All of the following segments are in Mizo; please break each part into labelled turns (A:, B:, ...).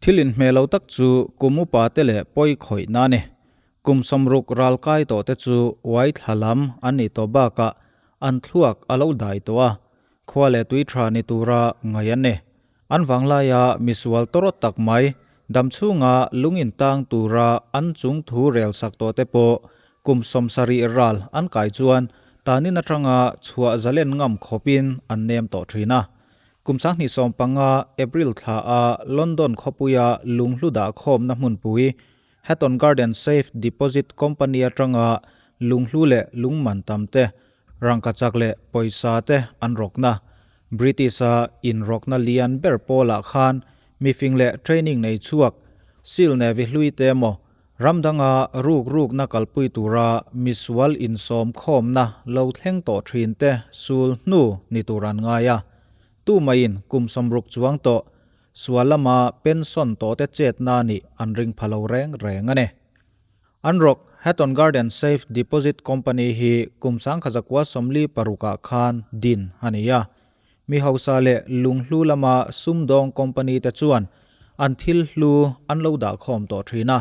A: Thil inhmeh lo tak chu kum upa te leh pawi khawih na a ni. Kum 60 ral kai tawh te chu uai thla lam an nih tawh bakah an thluak a lo dai tawh a, khua leh tui tha ni tura ngaih an ni. An vanglaia misual tawrawt tak mai dam chhunga lung intang tura an chung thu rel sak tawh te pawh kum 70 ral an kai chuan tanin atanga chhuah zalen ngam khawpin an nem tawh thin a. Kum 2015 April thla a London khawpuia lunghlu dah khawmna hmunpui Hatton Garden Safe Deposit Company atanga lunghlu leh lungman tam te, rangkachak leh pawisa te an rawkna. British-a inrawkna lian ber pawlah khan mifing leh training nei chhuak, seal Navy hlui te emaw, ram danga ruk rukna kalpui tura misual insawm khawmna lo thleng tawh thin te sul hnu ni tur an ngai a. Tumaiin kum 60 chuang tawh sual lama pension tawh te chetna nih an ring pha lo reng reng a ni. An rawk Hatton Garden Safe Deposit Company hi kum 1946 ah khan din a ni a. Mi hausa leh lunghlu lama sumdawng company te chuan an thil hlu an lo dah khawm tawh thin a.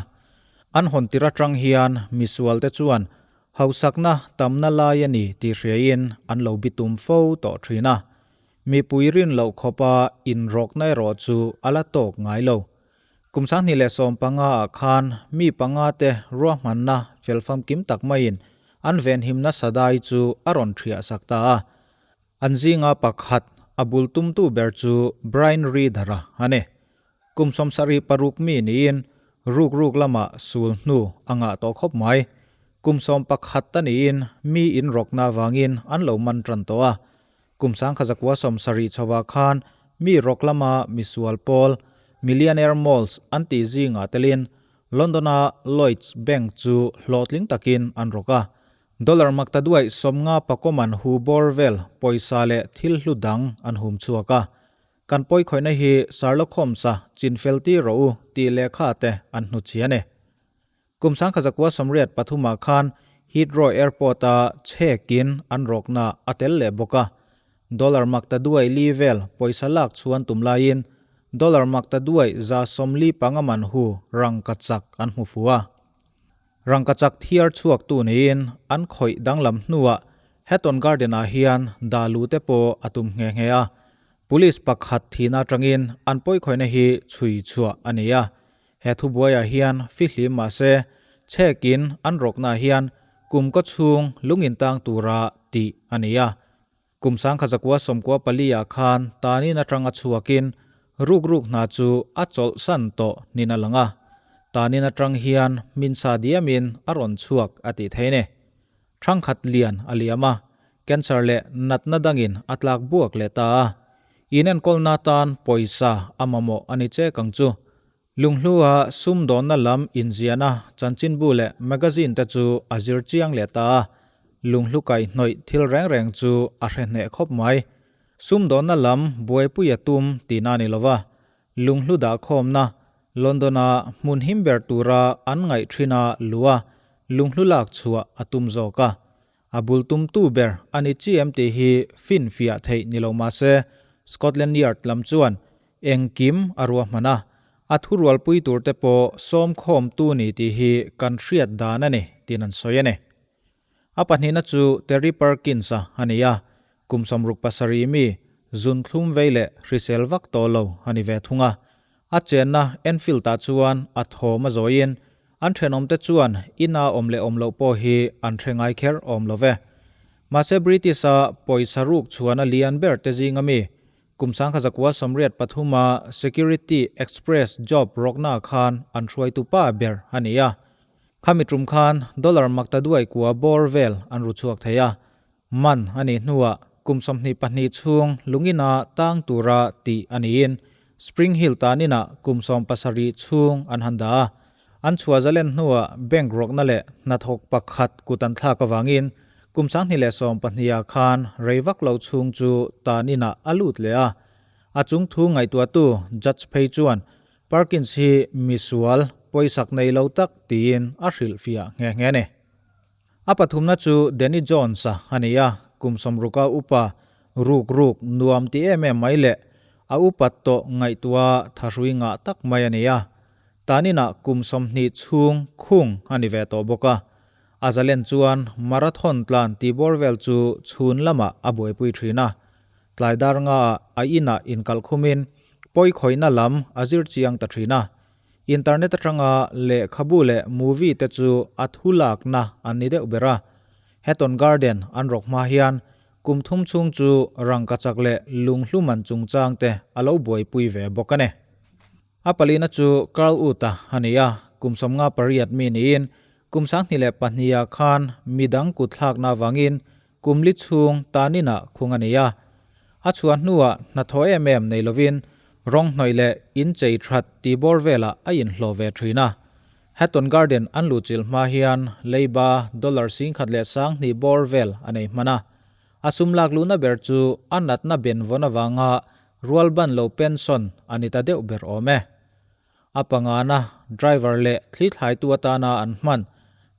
A: An hawn tir atang hian misual te chuan hausakna tamna lai a ni tih hriain an lo bitum fo tawh thin a. Mipui rin loh khawpa inrawkna erawh chu a la tawk ngai lo. Kum 2015 ah khan mi panga te ruahmanna felfam kim tak maiin an venhimna sadai chu a rawn thiah sak ta a. An zinga pakhat a bul tumtu ber chu Brian Reader-a a ni. Kum 76 mi niin ruk ruk lama sul hnu a ngah tawh khawp mai. Kum 11 ta niin mi inrawkna vangin an lo man tan tawh a. Kum 1970 chhoah khan mi rawk lama misual pawl Millionaire Malls an tih zingah telin London-a Lloyds Bank chu hlawhtling takin an rawk a. Dollar makta duai 50 pakawm an hu bawr vel pawisa leh thil hlu dang an hum chhuak a. Kan pawi khawihna hi Sherlock Holmes-a chinfel tir rawh u tih lehkha te an hnuchhi a ni. Kum 1983 ah khan Heathrow Airport-a chhekin an rawkna a tel leh bawk a. Dollar makta duai li vel pawisa lak chuan tum laiin dollar makta duai 145 man hu rangkachak an hmu fu a. Rangkachak thiar chhuak tu niin an khawih danglam hnuah Hatton Garden-ah hian dalu te pawh a tum nghe nghe a. Police pakhat thihna atangin an pawikhawihna hi chhui chhuah a ni a. He thubuaiah hian fihlim mah se, chhekin an rawknaah hian kum kaw chhung lung intang tura tih a ni a. Kum 1994 ah khan tanin atanga chhuakin ruk ruk hna chu a chawlh san tawh nin a lang a. Tanin atang hian min sa diamin a rawn chhuak a tih theih ni. Thangkhat lian a liam a, cancer leh natna dangin a tlak buak leh ta a. Inenkawlna tan pawisa a mamawh a ni che kang chu. Lunghlua sumdawnna lam inziahna chanchinbu leh magazine te chu a zir chiang leh ta a. Lunghlu kaihhnawih thil reng reng chu a hre hneh khawp mai. Sumdawnna lam buaipui a tum tihna a ni lova. Lunghlu dahkhawmna London-a hmun him ber tura an ngaih thina lua lunghlu lak chhuah a tum zawk a. A bul tumtu ber a ni chi em tih hi finfiah theih ni lo mah se, Scotland Yard lam chuan engkim a ruahman a, a thurualpui tur te pawh sawm khawmtu ni tih hi kan hriat dan a ni tiin an sawi a ni. A pahnihna chu Terry Perkins-a a ni a, kum 67 mi zun thlum vei leh hrisel vak tawh lo a ni ve thung a. A chenna Enfield-ah chuan a thawm a zawiin an thenawmte chuan ina awm leh awm loh pawh hi an hre ngai kher awm lo ve. Mahse British-a pawisa ruk chhuan a lian ber te zinga mi kum 1983 a Security Express job rawkna khan an hruaitu pa ber a ni a. Khami tum khan dollar makta duai kua bawr vel an ru chhuak thei a. Man a nih hnuah kum 22 chhung lungina tang tura tih a niin Spring Hill tanina kum 70 chhung an han dah a. An chhuah zalen hnuah bank rawkna leh hnathawk pakhat kut an thlak awangin kum 2012 ah khan reivak lo chhung chu tanina a lut leh a. A chung thu ngaihtuahtu judge phei chuan Perkins hi misual pawisak nei lo tak tiin a hrilhfiah nghe nghe ni. A pathumna chu Danny Jones-a a ni a, kum 60 upa ruk ruk nuam ti em em mai leh. A upat tawh ngaihtuah thahrui ngah tak mai a ni a. Taninah kum 20 chhung khung a ni ve tawh bawk a. A zalen chuan marathon tlan tih bawr vel chu chhun lamah a buaipui thin a. Tlai dar ngaah a inah inkalh khumin pawi khawihna lam a zir chiang ta thin a. Internet atanga lehkhabu leh movie te chu a thu lakna an ni deuh ber a. Hatton Garden an rawk hma hian kum thum chhung chu rangkachak leh lunghluman chungchang te a lo buaipui ve bawk a ni. A palina chu Carl Uta a ni a, kum 58 mi niin kum 2002 ah khan midang kutthlakna avangin kum li chhung taninah khung a ni a. A chhuah hnuah hnathawh em em nei lovin rawng hnawih leh inchei that tih bawr velah a inhlawh ve thin a. Hatton Garden an luhchilh hma hian leiba dollar 10,200 bawr vel a nei hman a. A sum lak luhna ber chu a natna benvawn avanga rualban lo pension a ni ta deuh ber awm e. A pangana driver leh thli thlaitu atana an hman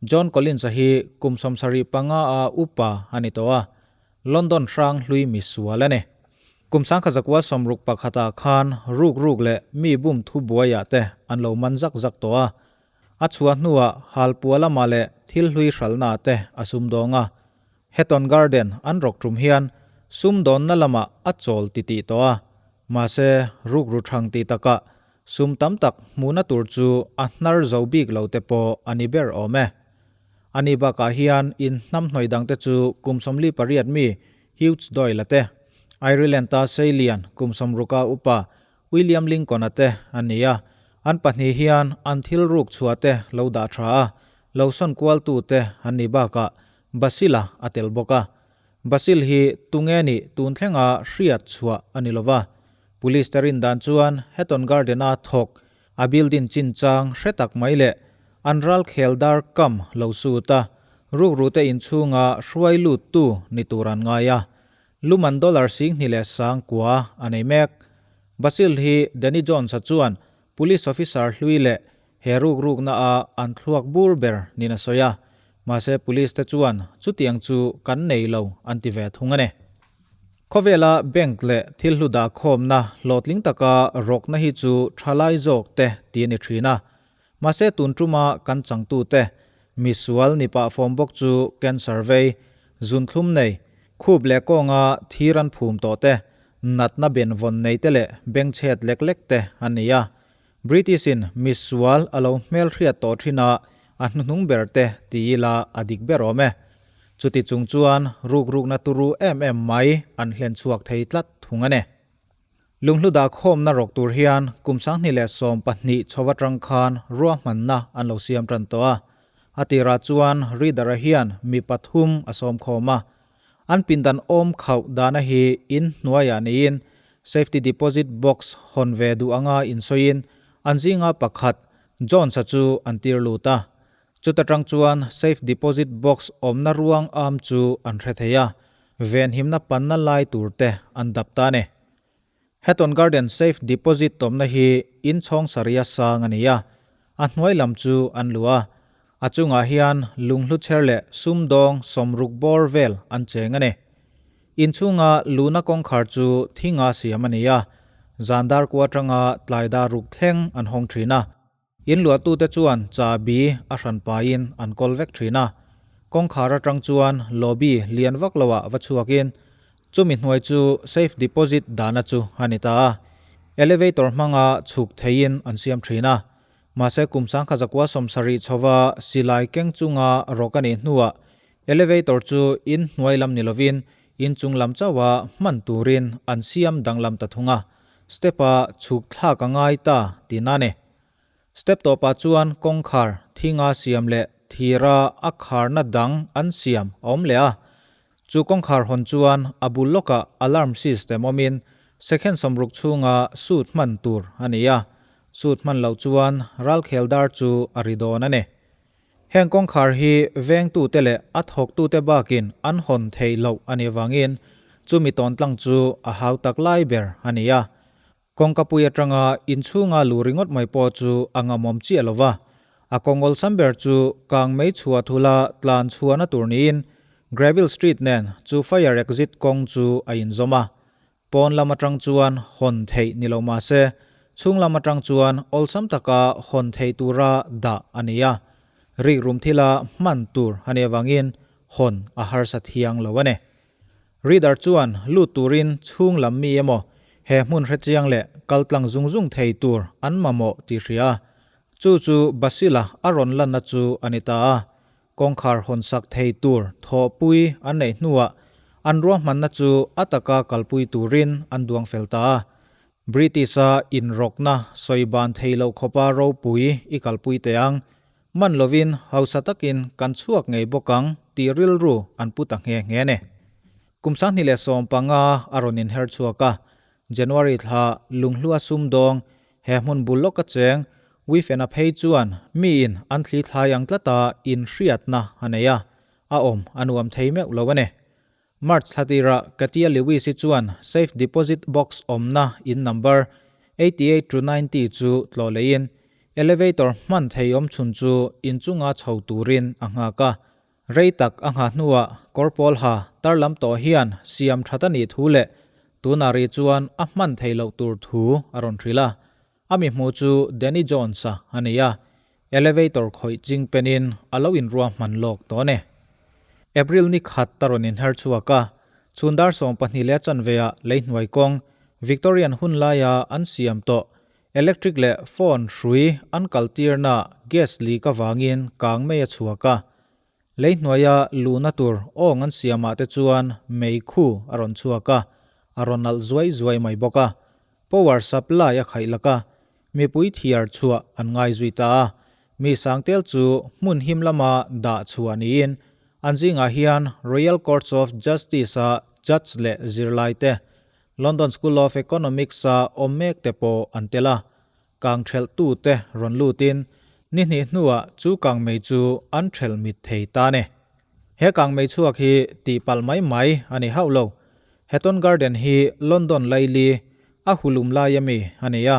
A: John Collins-a hi kum 75 a upa a ni tawh a, London hrang hlui misual a ni. Kum 1961 ah khan ruk ruk leh mi bum thu buaiah te an lo man zak zak tawh a. A chhuah hnuah halpua lamah leh thil hlui hralhnaah te a sumdawng a. Hatton Garden an rawk tum hian sumdawnna lamah a chawl titih tawh a, mahse rukru thang tih takah sum tam tak hmuhna tur chu a hnar zo bik lo te pawh a ni ber awm e. Ani bakah hian in hnamhnawih dangte chu kum 48 mi Hugh Doyle-a te, Ireland-a Seilian kum 60 a upa William Lincoln-a te an ni a, an pahnih hian an thil ruk chhuah te lo dah tha a, lo sawn kualtu te an nih bakah Basil-a a tel bawk a. Basil hi tunge nih tun thlenga hriat chhuah a ni lova. Police te rin dan chuan Hatton Garden-a thawk a building chinchang hre tak mai leh an ral khel dar kam lo sut a, rukrute inchhunga hruai luttu ni tur an ngai a. Luman dollar 29,000 a nei mek. Basil hi Danny Jones-a chuan police officer hlui leh he rukrukna a an thluak bur ber niin a sawi a, mahse police te chuan chutiang chu kan nei lo an ti ve thung a ni. Khawvela bank leh thil hlu dah khawmna hlawhtling taka rawkna hi chu thalai zawk te ti a ni thin a, mahse tun tuma kan changtute misual ni pah fawm bawk chu cancer vei, zunthlum nei, khup leh kawnga thir an phum tawh te, natna benvawn nei te leh bengchhet lek lek te an ni a. British in misual a lo hmelhriat tawh thin a, a hnuhnung ber te ti ila a dik ber awm e. Chuti chung chuan rukrukna turu em em mai an hlen chhuak thei tlat thung a ni. Lunghlu dah khawmna rawk tur hian kum 2012 chho atang khan ruahmanna an lo siam tan tawh a. A tirah chuan Reader-a hian mi pathum a sawm khawm a. An pindan awm khauh dana hi in hnuaiah niin safety deposit box hawn ve duh anga insawiin an zinga pakhat Jones-a chu an tir lut a. Chuta tang chuan safe deposit box awmna ruang am chu an hre thei a, venhimna panna lai tur te an dap ta a ni. Hatton Garden safe deposit tawmna hi in chhawng saria sang a ni a, a hnuai lam chu an luh a, a chungah hian lunghlu chher leh sumdawng 60 bawr vel an cheng a ni. Inchhunga luhna kawngkhar chu thinga siam a ni a, zan dar kua atanga tlai dar ruk thleng an hawng thin a. In luahtute chuan chahbi a hran pahin an kawl vek thin a, kawngkhar atang chuan lobby lian vak loah va chhuakin chumi hnuai chu safe deposit dahna chu a ni ta a, elevator hmanga chhuk theihin an siam thin a, mahse kum 1970 chhova silai keng chunga rawk a nih hnuah elevator chu in hnuai lam ni lovin in chung lam chauha hman turin an siam danglam ta thung a. Step-a chhuk thlak a ngai ta tihna a ni. Step tawpah chuan kawngkhar thinga siam leh thira a kharna dang an siam a awm leh a. Chu kawngkhar hawn chuan a bul lawkah alarm system awmin second 60 chhunga suit hman tur a ni a. Suit hman loh chuan ralkhel dar chu a ri dawn a ni. Heng kawngkhar hi vengtute leh a thawktute bakin an hawn theih loh a nih avangin chumi tawntlang chu a hau tak lai ber a ni a. Kawngkapui atanga inchhunga lu ringawt mai pawh chu a ngamawm chiah lo va. A kawngawlsam ber chu kang mei chhuah thula tlan chhuahna tur niin Greville Street nen chu fire exit kawng chu a inzawm a. Pawn lam atang chuan hawn theih ni lo mah se, chhung lam atang chuan awlsam taka hawn theih tura dah a ni a. Rikrum thila hman tur a nih avangin hawn a harsa thiang lo a ni. Reader chuan lut turin chhung lam mi emaw he hmun hrechiang leh kal tlang zung zung thei tur an mamawh tih hria a. Chu chu Basila a rawn lanna chu a ni ta a. Kawngkhar hawn sak thei tur thawhpui an neih hnuah an ruahmanna chu a taka kalpui turin an duang fel ta a. British-a inrawkna sawi ban thei loh khawpa ropui i kalpui teh ang. Man lovin hausa takin kan chhuak ngei bawk ang tih rilru an pu ta nghe nghe a ni. Kum 2015 a rawn inher chhuak a, January thla lunghlua sumdawng he hmun bul lawka cheng Wifena phei chuan miin an thli thlai ang tlata inhriatna a nei a, a awm a nuam thei meuh lo a ni. March thla tirah Katia Lewis-i chuan safe deposit box awmna in number 88 to 90 chu tlawh leiin elevator hman thei awm chhun chu inchunga chho turin a nghak a. Rei tak a nghah hnuah kawr pawl ha tar lam tawh hian siam that a nih thu leh tunah rih chuan a hman thei loh tur thu a rawn hrilh a. A mi hmuh chu Danny Jones-a a ni a, elevator khawih ching penin a lo inruahman lawk tawh a ni. April ni khat a rawn inher chhuak a, chhun dar 12 leh a chanveah lei hnuai kawng Victorian hun laia an siam tawh Electric leh phone hrui an kaltirna gas leak avangin kang mei a chhuak a. Lei hnuaia luhna tur awng an siamah te chuan mei khu a rawn chhuak a, a rawn alh zuai zuai mai bawk a. Power supply a khaih lak a, mipui thiar chhuah an ngai zui ta a. Mi sangtel chu hmun him lama dah chhuah niin an zingah hian Royal Courts of Justice-a judge leh zirlaite London School of Economics-a awm mek te pawh an tel a, kang thelhtute rawn lutin ni hnih hnuah chu kangmei chu an thelh mit thei ta a ni. He kangmei chhuak hi tihpalh mai mai a ni hauh lo. Hatton Garden hi London laili a hulum lai ami a ni a,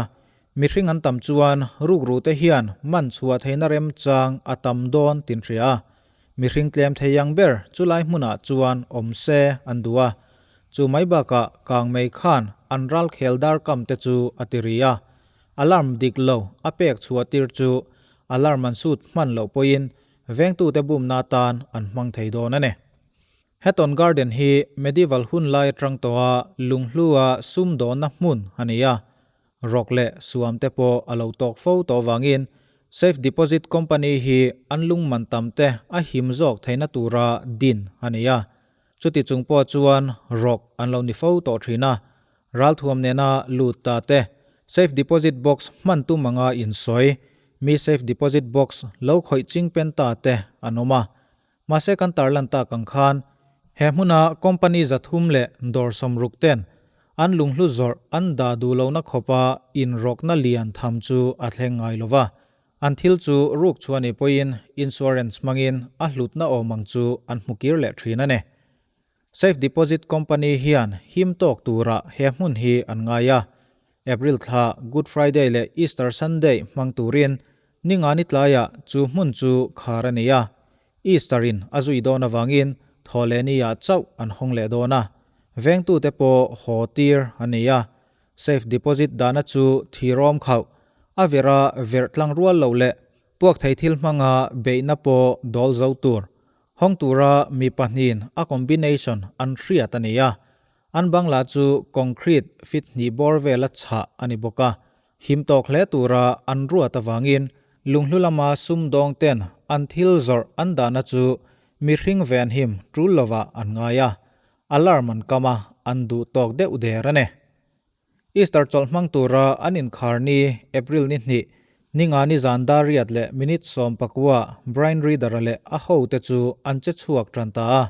A: mihring an tam chuan rukru te hian man chhuah theihna remchang a tam dawn tin hria a, Mihring tlem thei ang ber chu lai hmunah chuan awm se an duh a, chu mai bakah kangmei khan an ral khel dar kam te chu a ti ri a. Alarm dik lo a pek chhuah tir chu alarm an sut hman loh pawhin vengtute bumna atan an hmang thei dawn a ni. Hatton Garden hi medieval hun lai atang tawha lunghlua sumdawnna hmun a ni a, Rawk leh suam te pawh a lo tawk fo tawh vangin Safe Deposit Company hi an lungman tam te a him zawk theihna tura din a ni a. Chuti chung pawh chuan rawk an lo ni fo tawh thin a. Ralthuam nena lut ta te Safe Deposit Box hman tum anga insawi mi Safe Deposit Box lo khawih ching pen ta te an awm a. Mahse kan tarlan tak ang khan he hmuna company 300 leh dawr 60 ten an lunghlu zawrh an dah duh lohna khawpa inrawkna lian tham chu a thleng ngai lo va. An thil chu ruk chhuah ni pawhin insurance hmangin a hlutna awm ang chu an hmu kir leh thin a ni. Safe Deposit Company hian him tawk tura he hmun hi an ngai a. April thla Good Friday leh Easter Sunday hmang turin Ningani tlaiah chu hmun chu khar a ni a. Easter in a zui dawn avangin Thawhlehni-ah chauh an hawng leh dawn a. Vengtute pawh haw tir a ni a. Safe Deposit dahna chu thirawm khauh, a vera verh tlang rual loh leh puak thei thil hmanga beihna pawh dawl zo tur Hawng tura mi pahnihin a combination an hriat a ni a, an bangla chu concrete fit hnih bawr vela chhah a ni bawk a, him tawk hle tura an ruat avangin lunghlu lama sumdawng ten an thil zawrh an dahna chu mihring venhim tul lovah an ngai a, alarm an kam a, an duh tawk deuh der a ni. Easter chawlh hmang tura an inkhar ni April ni hnih, ninga ni zan dar riat leh minute 14 Brian Reader-a leh a hote chu an che chhuak tan ta a.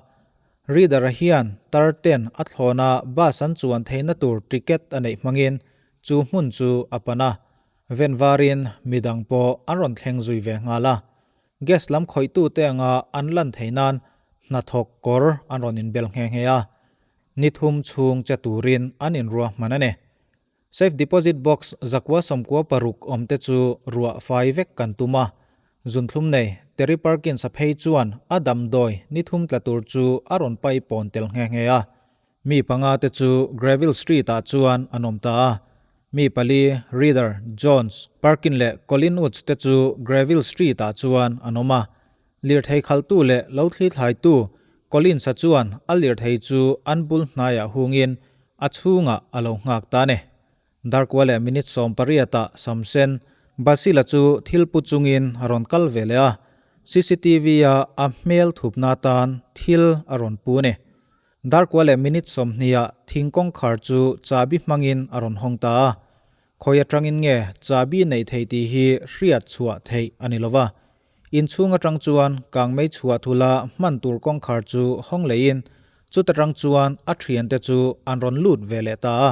A: Reader-a hian tar ten a thlawna bus an chuan theihna tur ticket a neih hmangin chu hmun chu a pan a. Ven varin midang pawh an rawn thleng zui ve nghal a. Gas lam khawihtute anga an lan theih nan hnathawk kawr an rawn inbel nghe nghe a. Ni thum chhung che turin an inruahman a ni. Safe Deposit Box 196 awm te chu ruah fai vek kan tum a. Zunthlum nei Terry Perkins-a phei chuan a damdawi ni thum tla tur chu a rawn pai pawn tel nghe nghe a. Mi panga te chu Greville Street-ah chuan an awm ta a. Mi pali, Reader, Jones, Parkin leh Colin Woods te chu Greville Street-ah chuan an awm a. Lirthei khalhtu leh lo thli thlaitu Collins-a chuan a lirthei chu an bul hnaiah hungin a chhungah a lo nghak ta a ni. Darkua leh minute 18 ah Samsen, Basil-a chu thil pu chungin a rawn kal ve leh a, CCTV-a a hmel thupna atan thil a rawn pu a ni. Darkua leh minute 20 ah thing kawngkhar chu chabi hmangin a rawn hawng ta a, khawi atangin nge chabi neih theih tih hi hriat chhuah theih a ni lova. Inchhung atang chuan kangmei chhuah thula hman tur kawngkhar chu hawng leiin chuta tang chuan a thiante chu an rawn lut ve leh ta a.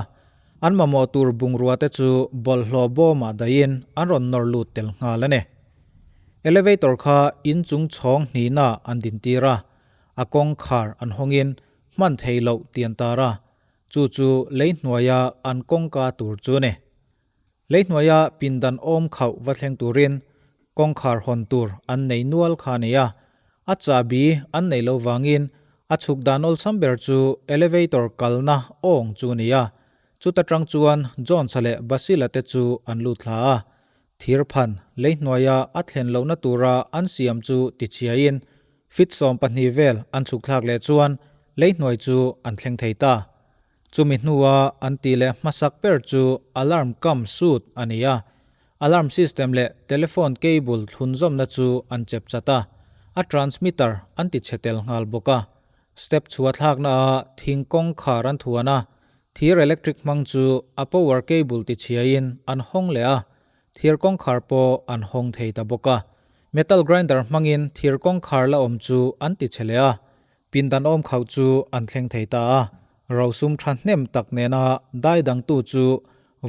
A: An mamawh tur bungrua te chu bawlhhlawh bawmah dahin an rawn nawr lut tel nghal a ni. Elevator kha inchung chhawng hnihna an dintir a, a kawngkhar an hawngin hman thei loh ti an tar a, chu chu lei hnuaia an kawngka tur chu a ni. Lei hnuaia pindan awm khauh va thleng turin kawngkhar hawn tur an nei nual kha a nei a, a chahbi an neih loh vangin a chhuk dan awlsam ber chu elevator kalna awng chu a ni a, chuta tang chuan Jones-a leh Basil-a te chu an lut thla a, thir phan lei hnuaia a thlen lohna tura an siam chu tichhiain fit 12 vel an chhuk thlak leh chuan lei hnuai chu an thleng thei ta. Chumi hnua an tih leh hmasak ber chu alarm kam sut a ni a, alarm system leh telephone cable thlunzawmna chu an chep chat a, a transmitter an ti chhe tel nghal bawk a. Step chhuah thlakna ah thing kawngkhar an thuan a, thir electric hmang chu a power cable ti chhiain an hawng leh a, thir kawngkhar pawh an hawng thei ta bawk a. Metal grinder hmangin thir kawngkhar la awm chu an ti chhe leh a, Pindan awm khauh chu an thleng thei ta a, rosum thahnem tak nena dai dangtu chu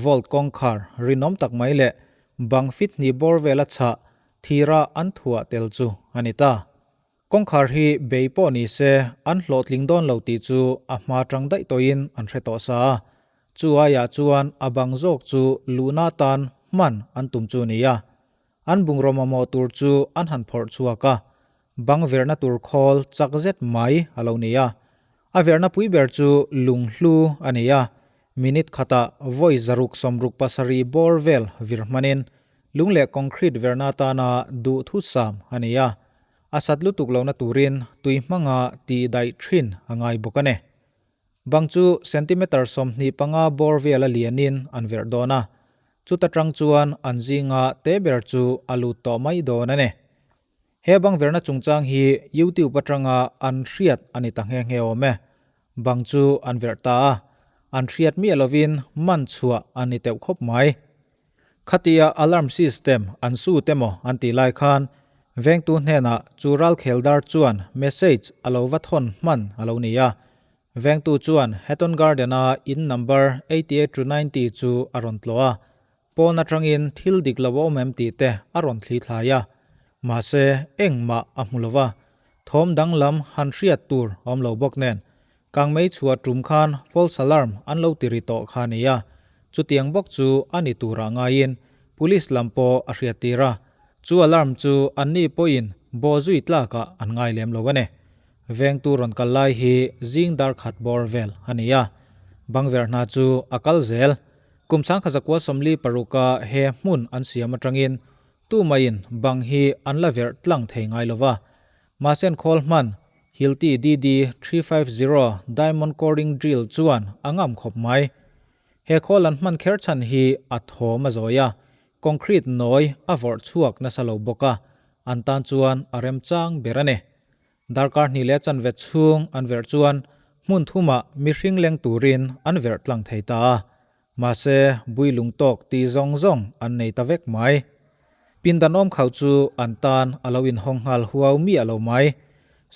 A: vault kawngkhar rinawm tak mai leh bang fit hnih bawr vela chhah thira an thuah tel chu a ni ta. Kawngkhar hi bei pawh ni se an hlawhtling dawn lo tih chu a hma tang daih tawhin an hre tawh sa a, chu aiah chuan a bang zawk chu luhna tan hman an tum chu a ni a. An bungraw mamawh tur chu an han phawrh chhuak a, bang verhna tur khawl chak zet mai a lo ni a. A verhna pui ber chu lunghlu a ni a, minute khatah vawi 667 bawr vel vir hmanin lung leh concrete verhna atana duhthusam a ni a. A sat lutuk lohna turin tui hmanga tih daih thin a ngai bawk a ni. Bang chu centimeter 25 bawr vela lianin an verh dawn a, chuta tang chuan an zinga te ber chu a lut tawh mai dawn a ni. He bang verhna chungchang hi YouTube atanga an hriat a ni ta nghe nghe awm e. Bang chu an verh ta a, an hriat miah lovin man chhuah a ni teuh khawp mai. Khatia alarm system an sut emaw an tih lai khan vengtu hnenah chu ralkheldar chuan message a lo va thawn hman a lo ni a. Vengtu chuan Hatton Garden-a in number 88 to 90 chu a rawn tlawh a, pawn atangin thil dik lo a awm em tih te a rawn thli thlai a. Mahse, engmah a hmu lo va, thawm danglam han hriat tur a awm lo bawk nen Kangmei chhuah tum khan false alarm an lo ti ri tawh kha nia. Chutiang bawk chu a ni turah ngaiin police lam pawh a hriattir a. Chu alarm chu anni pawhin baw zui tlakah an ngai lem lo a ni. Vengtu rawn kal lai hi zing dar khat bawr vel a ni a. Bangver hna chu a kal zel. Kum 1946-a he hmun an siam atangin tumaiin bang hi an la verh tlang thei ngai lova. Mahse an khawl hman, Hilti DD 350 Diamond Coring Drill chuan a ngam khawp mai. He khawl an hman kher chhan hi a thawm a zawi a, concrete nawi a vawrh chhuak nasa lo bawk a, an tan chuan a remchang ber a ni. Darkar hnih leh chanve chhung an verh chuan hmun thumah mihring leng turin an verh tlang thei ta a, Mahse, bui lung tawk ti zawng zawng an nei ta vek mai. Pindan awm khauh chu an tan a lo inhawng nghal huau miah lo mai.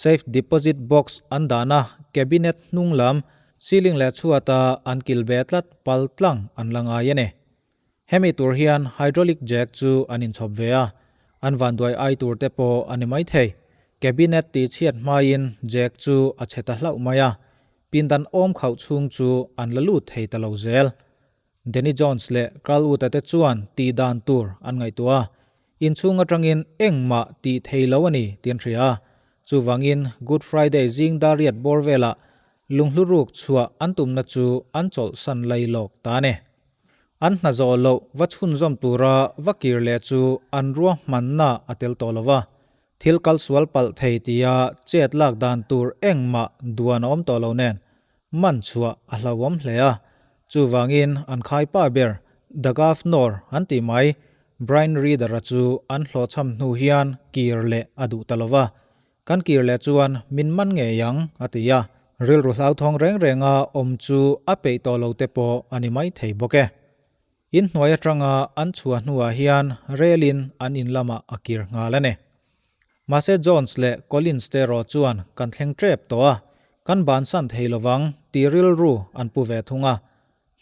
A: Safe deposit box an dahna cabinet hnung lam ceiling leh chhuata an kil ve tlat pal tlang an la ngai a ni. Hemi tur hian hydraulic jack chu an inchhawp ve a, an vanduai ai tur te pawh a ni maithei. Cabinet tih chhiat hmain jack chu a chhe ta hlauh mai a, Pindan awm khauh chhung chu an la lut thei ta lo zel. Danny Jones leh Carl Wood-a te chuan tih dan tur an ngaihtuah a, inchhung atangin engmah tih thei lo a ni tih an hria a. Chuvangin Good Friday zing dariat bawr velah Lunghlu ruk chhuah an tumna chu an chawlhsan lailawk ta a ni. An hna zawh loh va chhunzawm tura va kir leh chu an ruahmanna a tel tawh lo va, thil kal sual palh thei tia chet lak dan tur engmah duan a awm tawh lo nen man chhuah a hlauhawm hle a. Chuvangin an khaipa ber The Governor an tih mai Brian Reader-a chu an hlawhchham hnu hian kir leh a duh ta lo va, Kan kir leh chuan min man ngei ang, a ti a. Rilru hlauthawng reng renga awm chu a peih tawh lo te pawh a ni mai thei bawk e. In hnuai atanga an chhuah hnuah hian relin an in lamah a kir nghal a ni. Mahse Jones leh Collins te erawh chuan kan thleng tep tawh a, kan bansan thei lovang tih rilru an pu ve thung a.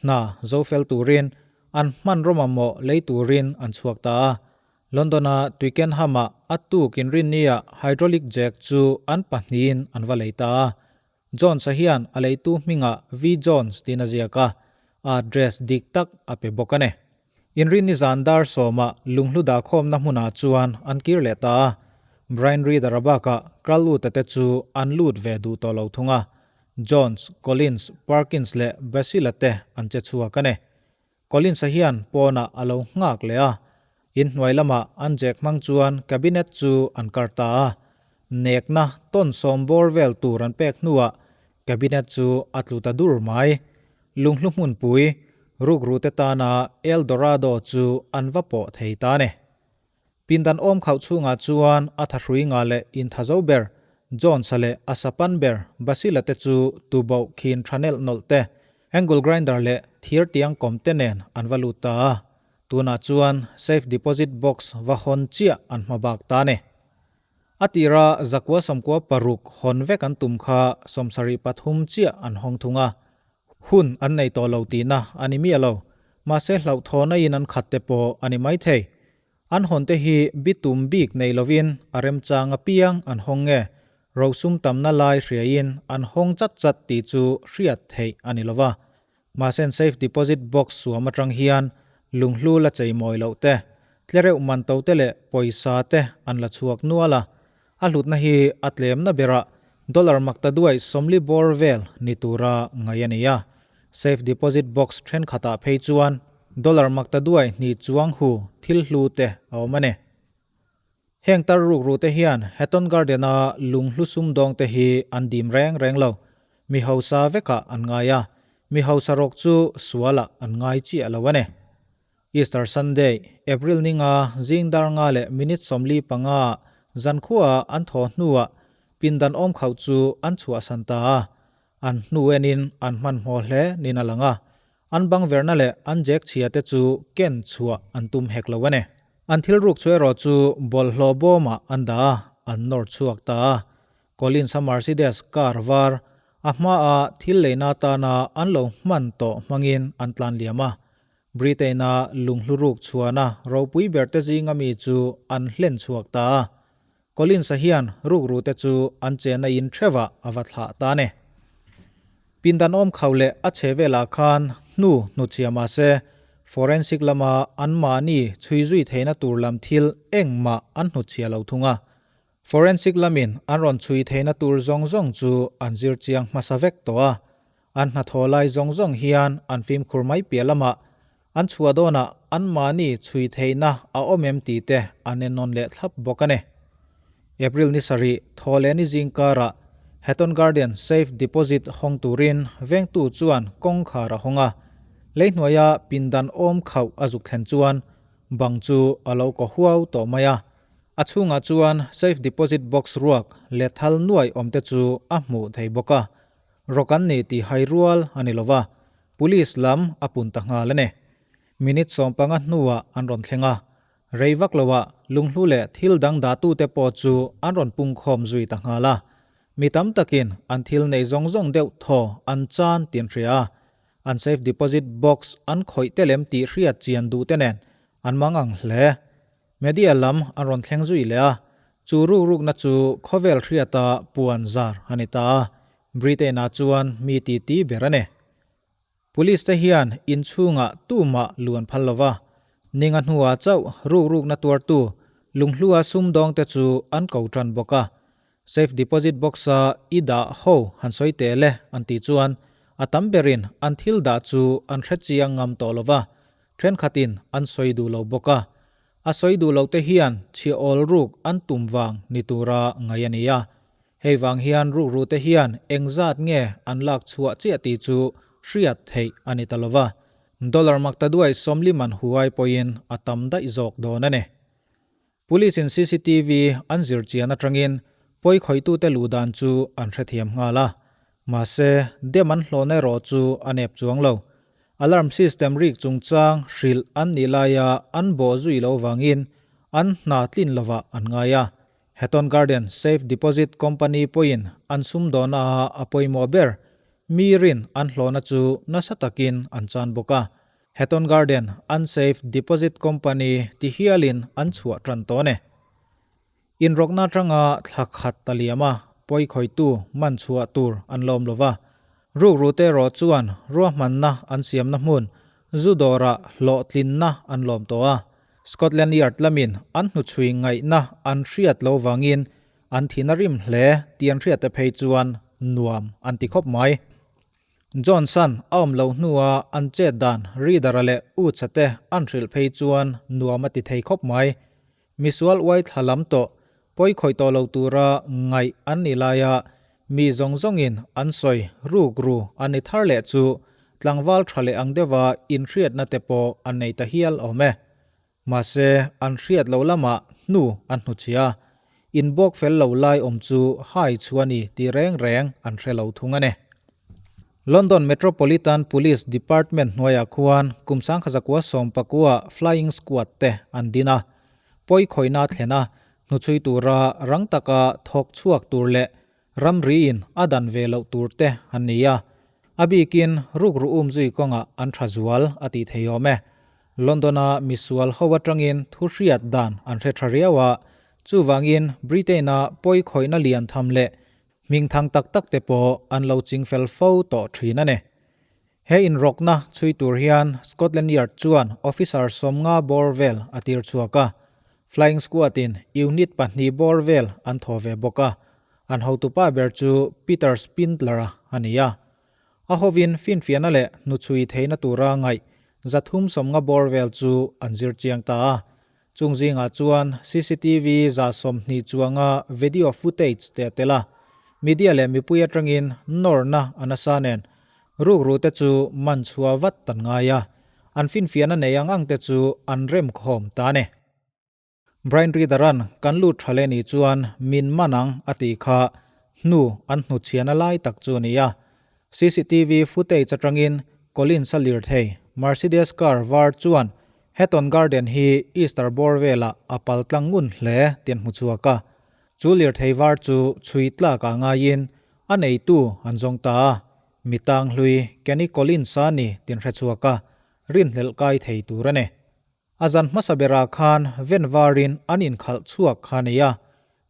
A: Hna zo fel turin an hmanraw mamawh lei turin an chhuak ta a. London-a Twickenham-ah a tuk inrinnia hydraulic jack chu an pahnihin an va lei ta a. Jones-a hian a leitu hmingah V. Jones tiin a ziak a, a address dik tak a pe bawk a ni. Inrinni zan dar sawmah lunghlu dahkhawmna hmunah chuan an kir leh ta a. Brian Reader-a bakah Carl Wood-a te chu an lut ve duh tawh lo thung a. Jones, Collins, Perkins leh Basil-a te an che chhuak a ni. Collins-a hian pawnah a lo nghak leh a, inhnuai lamah an jack hmang chuan cabinet chu an kar ta a. Nekna tawn sawm bawr vel tur an pek hnuah cabinet chu a tlu ta dur mai. Lunghlu hmunpui, rukrute tana El Dorado chu an va pawh thei ta a ni. Pindan awm khauh chhungah chuan a thahrui nga leh inthazo ber Jones-a leh a sapan ber Basil-a te chu tuboh khin tha nelh nawlh te, angle grinder leh thir tiang kawm te nen an va lut ta a. Tunah chuan safe deposit box va hawn chiah an hma bak ta a ni. A tira zakua sawmkua paruk hawn vek an tum kha 73 chiah an hawng thung a. Hun an nei tawh lo tihna a ni miah lo. Mahse hlauhthawna in an khat te pawh a ni maithei. An hawn te hi bitum bik nei lovin a remchang apiang an hawng nge, rosum tamna lai hriaiin an hawng chat chat tih chu hriat theih a ni lova. Mahse safe deposit box suam atang hian lunghlu la chei mawi loh te, tlereuh man to te leh pawisa te an la chhuak nual a. A hlutna hi a tlemna berah dollar makta duai 40 bawr vel ni tura ngaih a ni a. Safe deposit box thenkhatah phei chuan dollar makta duai hnih chuang hu thil hlu te a awm a ni. Heng tar ruk ru te hian Hatton Garden-a lunghlu sumdawng te hi an dim reng reng lo. Mi hausa vekah an ngai a, mi hausa rawk chu sualah an ngai chiah lo a ni. Easter Sunday, April ninga zing dar nga leh minute 45 ah zankhuaah an thaw hnuah pindan awm khauh chu an chhuahsan ta a. An hnu enin an hmanhmawh hle nin a lang a, an bang verna leh an jack chhia te chu ken chhuah an tum hek lo a ni. An thil ruk chu erawh chu bawlhhlawh bawmah an dah a, an nawr chhuak ta a. Collins-a Mercedes car var a hmaa thil leina atana an lo hman tawh hmangin an tlan liam a. Britain-a lunghlu ruk chhuahna ropui ber te zinga mi chu an hlen chhuak ta a. Collins-a hian rukru te chu an chenna in theuhah a va thlah ta a ni. Pindan awm khauh leh a chhe velah khan hnu hnuchhia mah se, forensic lama anmahni chhui zui theihna tur lam thil engmah an hnuchhia lo thung a. Forensic lamin an rawn chhui theihna tur zawng zawng chu an zir chiang hmasa vek tawh a. An hnathawh lai zawng zawng hian an fimkhur mai piah lamah An chhuah dawnah anmahni chhui theihna a awm em tih te an en nawn leh thlap bawk a ni. April ni sarih thaw leh ni zing karah Hatton Garden safe deposit hawng turin vengtu chuan kawngkhar a hawng a, leihnuaia pindan awm khauh a zuk thlen chuan bang chu a lo kaw huau tawh mai a. A chhungah chuan safe deposit box ruak leh thal nuai awm te chu a hmuh thei bawk a. Rawk an ni tih hai rual a ni lova, Police lam a pun ta nghal a ni. Minute 15 hnuah an rawn thleng a, rei vak loah lunghlu leh thil dang dahtute pawh chu an rawn pungkhawm zui ta nghal a. Mi tam takin an thil nei zawng zawng deuh thaw an chan tih an hria a, an safe deposit box an khawih te lem tih hriat chian duh te nen an mang ang hle. Media lam an rawn thleng zui leh a, chu ruk rukna chu khawvel hriata puan zar a ni ta a, Britain-ah chuan mi titi ber a ni. Police te hian inchhungah tumah lu an phal lova, ninga hnuah chauh ruk rukna tuartu lunghlua sumdawngte chu an ko tan bawk a. Safe deposit box-a i dah ho han sawi teh le an tih chuan a tam berin an thil dah chu an hre chiang ngam tawh lo va, thenkhatin an sawi duh lo bawk a. A sawi duh lote hian chhia awl ruk an tum vang ni tura ngaih a ni a. Hei vang hian rukrute hian engzat nge an lak chhuah chiah tih chu hriat theih a ni ta lo va. Dollar maktaduai 40 man huai pawhin a tam daih zawk dawn a ni. Police in cctv an zir chian atangin pawi khawitute luh dan chu an hrethiam nghal a. Mahse, dem an hlawhna erawh chu a nep chuang lo. Alarm system rik chungchang hrilh an nih laia an bawh zui loh vangin an hna tlin lovah an ngai a. Hatton Garden Safe Deposit Company pawhin an sumdawhna ah a pawimawh ber mi rin an hlawhna chu nasa takin an chan bawk a. Hatton Garden Unsafe Deposit Company ti hialin an chhuah tan tawh a ni. Inrawkna atanga thla khat ta liam a, pawi khawitu man chhuah tur an lawm lo va. Rukrute erawh chuan ruahmanna an siamna hmun zu dawrah hlawhtlinna an lawm tawh a. Scotland Yard lamin an hnuchhui ngaihna an hriat lo vangin an thin a rim hle tih an hriatte phei chuan nuam an ti khawp mai. Johnson a awm loh hnua an chet dan Reader-a leh Utsa te an hrilh phei chuan nuam a ti thei khawp mai. Misual uai thla lam tawh, pawi khawih tawh lo tura ngaih an nih laia mi zawng zawngin an sawi ruk ru an ni thar leh chu tlangval tha leh ang deuha inhriatna te pawh an nei ta hial awm e. Mahse, an hriat loh lamah hnu an hnuchhia a, inbawk fel lo lai awm chu hai chu a ni tih reng reng an hre lo thung a ni. London Metropolitan Police Department hnuaiah khuan kum 1919 Flying Squad te an din a, pawi khawihna thlen a, hnuchhui tura rang taka thawk chhuak tur leh ramriin a dan ve loh tur te an ni a, a bikin rukru umzui kawngah an tha zual a tih thei awm e. London-a misual ho atangin thu hriat dan an hre tha riau a, chuvangin Britain-a pawi khawihna lian tham leh hming thang tak tak te pawh an lo ching fel fo tawh thin a ni. He inrawkna chhui tur hian Scotland Yard chuan officer 50 bawr vel a tir chhuak a, Flying Squad-in unit pahnih bawr vel an thaw ve bawk a, an hotupa ber chu Peter Spindler-a a ni a. A hovin finfiahna leh hnuchhui theihna tura ngaih 350 bawr vel chu an zir chiang ta a. Chung zingah chuan cctv 120 chuanga video footage te a tel a. Media leh mipui atangin nawrna a nasa nen rukru te chu man chhuah vat an ngai a. An finfiahna nei ang ang te chu an remkhawm ta a ni. Brian Reader-a'n kan lut tha leh nih chuan min man ang a tih kha hnu an hnuchhiahna lai tak chu a ni a. Cctv footage atangin Collins-a lirthei Mercedes car var chuan Hatton Garden hi Easter bawr velah a pal tlang ngun hle tih an hmu chhuak a. Chu lirthei var chu chhui tlakah ngaiin a neitu an zawng ta a. Mitang hlui Kenny Collins-a ni tih an hre chhuak a, rinhlelh kai thei tur a ni. A zan hmasa berah khan ven varin an inkhalh chhuak kha a nei a,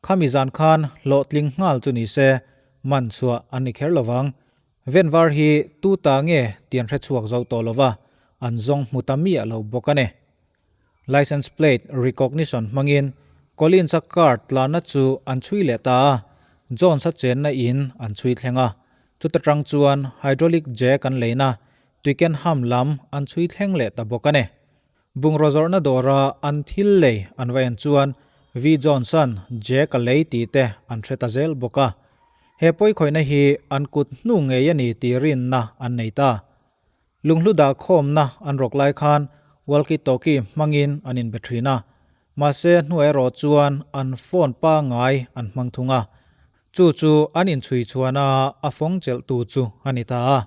A: khami zan khan hlawhtling nghal chu ni se, man chhuah an ni kher lo vang. Ven var hi tu ta nge tih an hre chhuak zo tawh lo va, an zawng hmu ta miah lo bawk a ni. License plate recognition hmangin Collins-a car tlanna chu an chhui leh ta a, Jones-a chenna in an chhui thleng a, chuta tang chuan hydraulic jack an leina Twickenham lam an chhui thleng leh ta bawk a ni. Bungraw zawrhna dawra an thil lei an va en chuan V. Johnson, Jack a lei tih te an hre ta zel bawk a. He pawikhawihna hi an kut hnu ngei a ni tih rinna an nei ta. Lunghlu dah khawmna an rawk lai khan walkie-talkie hmangin an inbe thin a. Mahse hnuai erawh chuan an phone pangngai an hmang thung a. Chu chu an inchhui chhuana a fawng chelhtu chu a ni ta a.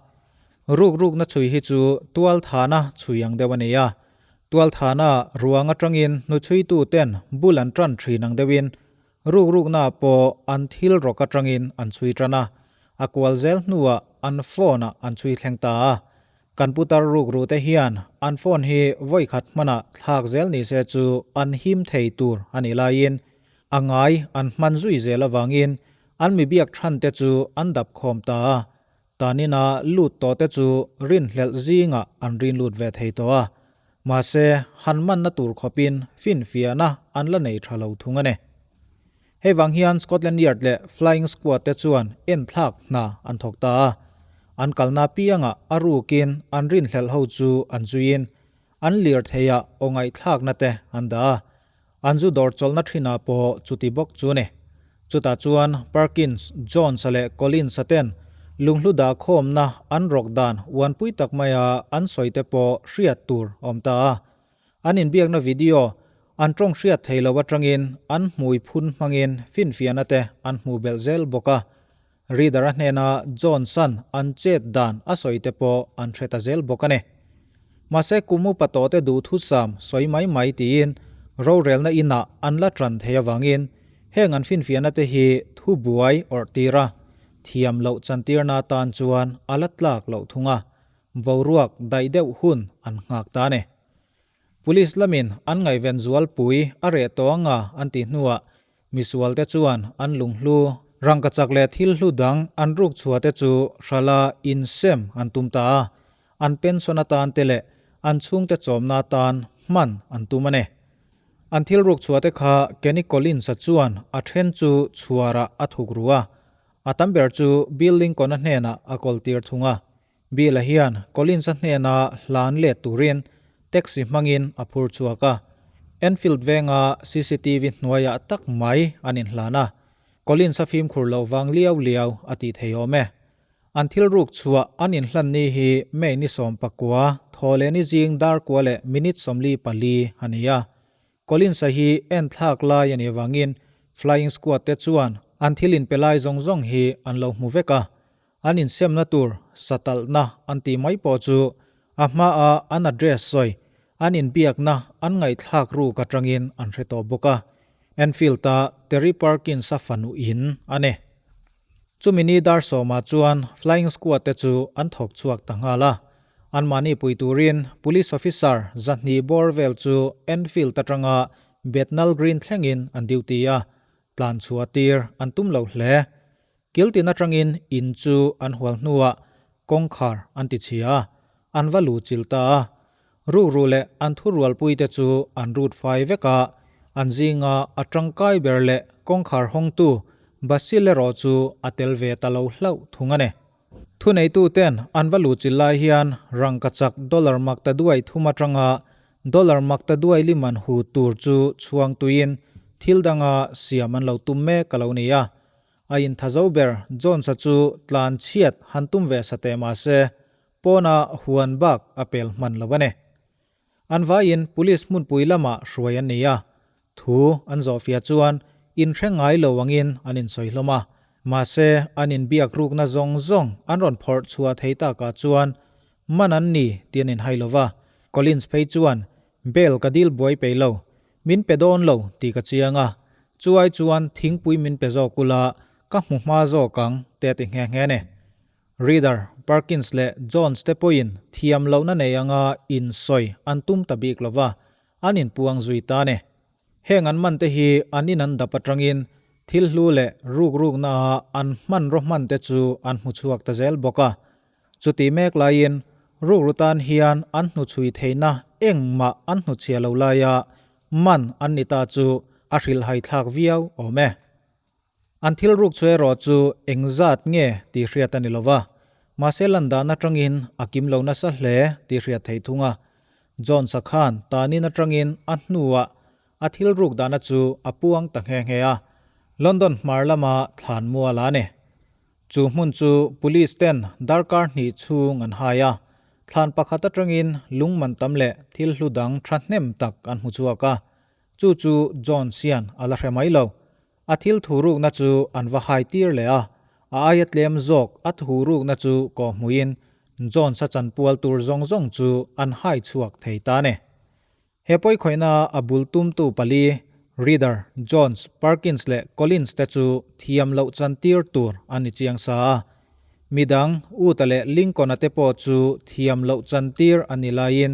A: Ruk rukna chhui hi chu tual thana chhui ang deuh a ni a. Tual thana ruang atangin hnuchhuitu ten bul an tan thin ang deuhin ruk rukna pawh an thil rawk atangin an chhui tan a. A kual zel hnuah an phone ah an chhui thleng ta a. Kan putar ruk ru te hian an phone hi vawi khat hmanah thlak zel ni se chu an him thei tur a nih laiin a ngai an hman zui zel avangin an mi biak than te chu an dap khawm ta a. Tanina lut tawh te chu rinhlelh zingah an rin lut ve thei tawh a. Mahse, han manna tur khawpin finfiahna an la nei tha lo thung a ni. Hei vang hian Scotland Yard leh Flying Squad te chuan enthlak hna an thawk ta a. An kalna piangah a rukin an rinhlelh ho chu an zuiin an lirtheiah aw ngaihthlakna te an dah a. An zu dawr chawlhna thinah pawh chuti bawk chu ni. Chutah chuan Perkins, Jones-a leh Collins-a ten lunghlu dah khawmna an rawk dan uanpui tak maia an sawi te pawh hriat tur a awm ta a. An inbiakna video an tawng hriat thei lo atangin an hmui phun hmangin finfiahna te an hmuh belh zel bawk a. Reader-a hnena Jones-a'n an chet dan a sawi te pawh an hre ta zel bawk a ni. Mahse kum upa tawhte duhthusam sawi mai mai tiin rorelna inah an la tan thei avangin heng an finfiahna te hi thubuai awrh tir a, thiam loh chantirna atan chuan a la tlak loh thung a, boruak daih deuh hun an nghak ta a ni. Police lamin an ngaihven zualpui a reh tawh anga an tih hnuah Misualte chuan an lunghlu, rangkachak leh thil hlu dang an ruk chhuahte chu hrala insem an tum ta a, an pension atan te leh an chhungte chawmna atan hman an tum a ni. An thil ruk chhuahte kha Kenny Collins-a chuan a then chu chhuarah a thuk ru a, a tam ber chu Bill Lincoln-a hnenah a kawltir thung a. Bill-a hian Collins-a hnena hlan let turin taxi hmangin a phur chhuak a, Enfield venga cctv hnuaiah tak mai an inhlan a, Collins-a fimkhur loh vang liau liau a tih thei awm e. An thil ruk chhuah an inhlan ni hi May ni 19, thaw leh ni zing dar kua leh minute 44 a ni a. Collins-a hi enthlak lai a nih avangin Flying Squad te chuan an thil inpe lai zawng zawng hi an lo hmu vek a, An insemna tur satalhna an tih mai pawh chu a hmaa an address sawi, an inbiakna an ngaihthlak ruk atangin an hre tawh bawk a. Enfield-a Terry Perkins-a fanu in a ni. Chumi ni dar sawmah chuan Flying Squad te chu an thawk chhuak ta nghal a. Anmahni pui turin Police Officer 200 bawr vel chu Enfield atanga Bethnal Green thlengin an duty a, tlan chhuah tir an tum lo hle. Kiltin atangin in chu an hual hnuah kawngkhar an ti chhia a, an va lu chil ta a. Rukru leh an thurualpuite chu an rut fai vek a, an zinga a tangkai ber leh kawngkhar hawngtu Basil erawh chu a tel ve ta lo hlauh thung a ni. Thuneituten an va lu chil lai hian rangkachak dollar makta duai thum atanga dollar makta duai liman hu tur chu chhuang tuiin thil danga siam an lo tum mek a lo ni a. A intha zo ber Jones-a chu tlan chhiat han tum ve sa teh mah se, pawna huan bak a pel hman lo a ni. An vaiin police hmunpui lamah hruai an ni a, thu an zawhfiah chuan inhre ngai lo angin an insawi hlawm a. Mahse, an inbiak rukna zawng zawng an rawn phawrh chhuah thei takah chuan man an ni tih an inhai lo va. Collins phei chuan, Bail ka dil buai peih lo, Min pe dawn lo tih ka chiang a, chu ai chuan thingpui min pe zawk ula ka hmu hma zawk ang te a ti nghe nghe ni. Reader, Perkins leh Jones te pawhin thiam lohna nei anga insawi an tum ta bik lo va, an inpuang zui ta ni. Heng an man te hi an in an dap atangin thil hlu leh rukrukna a an hmanraw hman te chu an hmu chhuak ta zel bawk a. Chuti mek laiin rukru tan hian an hnuchhui theihna engmah an hnuchhia lo laia man an ni ta chu a hrilhhai thlak viau awm e. An thil ruk chu erawh chu engzat nge tih hriat a ni lova, mahse lan dan atangin a kim lo nasa hle tih hriat theih thung a. Jones-a khan tanin atangin a hnuah a thil ruk dahna chu a puang ta nghe nghe a, London hmar lama thlan mual a ni. Chu hmun chu Police ten darkar hnih chhung an hai a, thlan pakhat atangin lung man tam leh thil hlu dang thahnem tak an hmu chhuak a, chu chu Jones hian a la hre mai lo. A thil thu rukna chu an va hai tir leh a, a aia tlem zawk a thu rukna chu kawhhmuhin Jones a chanpual tur zawng zawng chu an hai chhuak thei ta a ni. He pawikhawihna a bul tumtu pali, Reader, Jones, Perkins leh Collins te chu thiam loh chantir tur an ni chiang sa a. Midang, Uta leh Lincoln-a te pawh chu thiam loh chantir an ni laiin,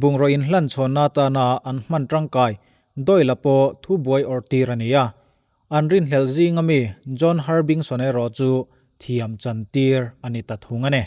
A: bungraw inhlan chhawnna atana an hman tangkai Doyle-a pawh thubuai awrhtir a ni a. An rinhlelh zinga mi John Harbinson erawh chu thiam chantir a ni ta thung a ni.